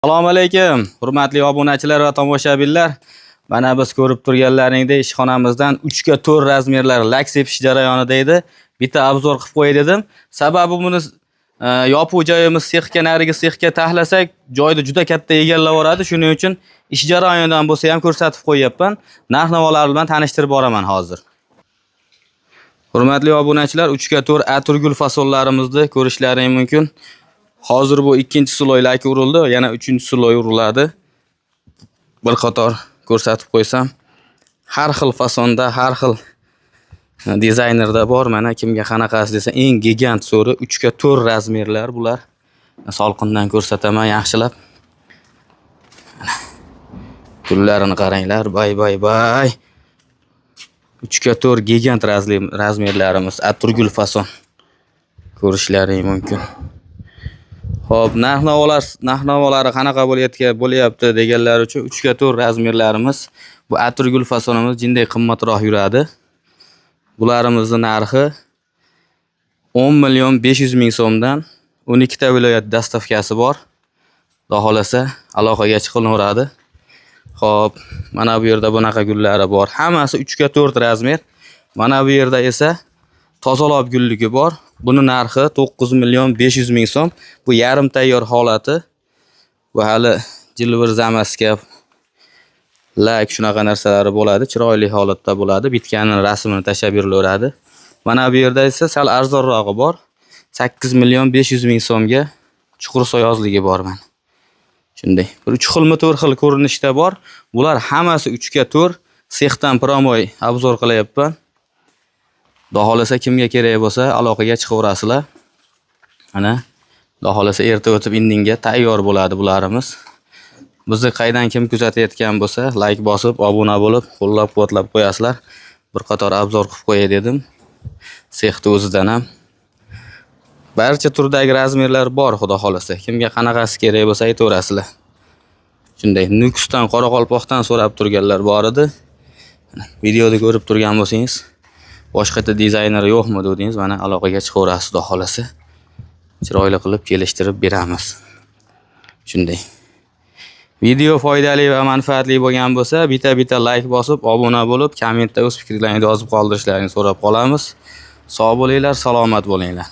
Assalomu alaykum, hurmatli obunachilar va tomoshabinlar. Mana biz ko'rib turganlaringdek ishxonamizdan 3 ga 4 razmerlar lak sepish jarayonida edi. Bitta обзор qilib qo'yay dedim. Sababi buni yopuv joyimiz sexga, narigi sexga taxlasak, joyni juda katta egallab yuboradi. Shuning uchun ish jarayonidan bo'lsa ham ko'rsatib qo'yyapman. Narx-navolar bilan tanishtirib boraman hozir. Hurmatli obunachilar, 3 ga 4 atirgul fasonlarimizni ko'rishlaring mumkin. Hozir bu ikkinchi слой laki urildi, yana uchinchi слой uriladi. Bir qator ko'rsatib qo'ysam, har xil fasonda, har xil dizaynerda bor. Mana kimga qanaqasi desa, eng gigant so'ri 3 ga 4 razmerlar bular. Salqindan ko'rsataman yaxshilab. Gullarini qaranglar, bay bay bay. 3 ga 4 gigant razmerlarimiz, atirgul fason. Ko'rishlaring mumkin. Xo'p, narx-navolari qanaqa bo'lyapti deganlar uchun 3 ga 4 razmerlarimiz, bu atirgul fasonimiz jinday qimmatroq yuradi. Bularimizni narxi 10 million 500 ming so'mdan, 12 ta viloyat доставка si bor. Xudo xolasa aloqaga chiqilaveradi. Xo'p, mana bu yerda bunaqa gullari bor. Hammasi 3 ga 4 razmer. Mana bu yerda esa tozalob gulligi bor. Buni narxi 9 million 500 ming so'm. Bu yarim tayyor holati. Bu hali jilvir, замазка, lak shunaqa narsalari bo'ladi. Chiroyli holatda bo'ladi. Bitganini rasmini tashlab berilaveradi. Mana bu yerda esa sal arzonrog'i bor. 8 million 500 ming so'mga chuqur soyozligi bor mana. Shunday. Bir 3 xilmi, 4 xil ko'rinishda bor. Bular hammasi 3 ga 4. Sexdan прямой обзор qilyapman. Xudo xolasa kimga kerak bo'lsa aloqaga chiqaverasizlar. Mana, Xudo xolasa erta o'tib indinga tayyor bo'ladi bularimiz. Bizni qaydan kim kuzatayotgan bo'lsa, layk bosib, obuna bo'lib, qo'llab-quvvatlab qo'yasizlar. Bir qator обзор qilib qo'yay dedim. Sexni o'zidan ham. Barcha turdagi razmerlar bor, Xudo xolasa. Kimga qanaqasi kerak bo'lsa aytaverasizlar. Shunday Nukusdan, Qoraqalpoqdan so'rab turganlar bor edi. Mana, videoda ko'rib turgan bo'lsangiz, boshqacha dizayner yo'qmi dedingiz, mana aloqaga chiqaverasiz, Xudo xolasa. Chiroyli qilib kelishtirib beramiz. Shunday. Video foydali va manfaatli bo'lgan bo'lsa, bitta-bitta layk bosib, obuna bo'lib, kommentda o'z fikrlaringizni yozib qoldirishlaringizni so'rab qolamiz. Sog' bo'linglar, salomat bo'linglar.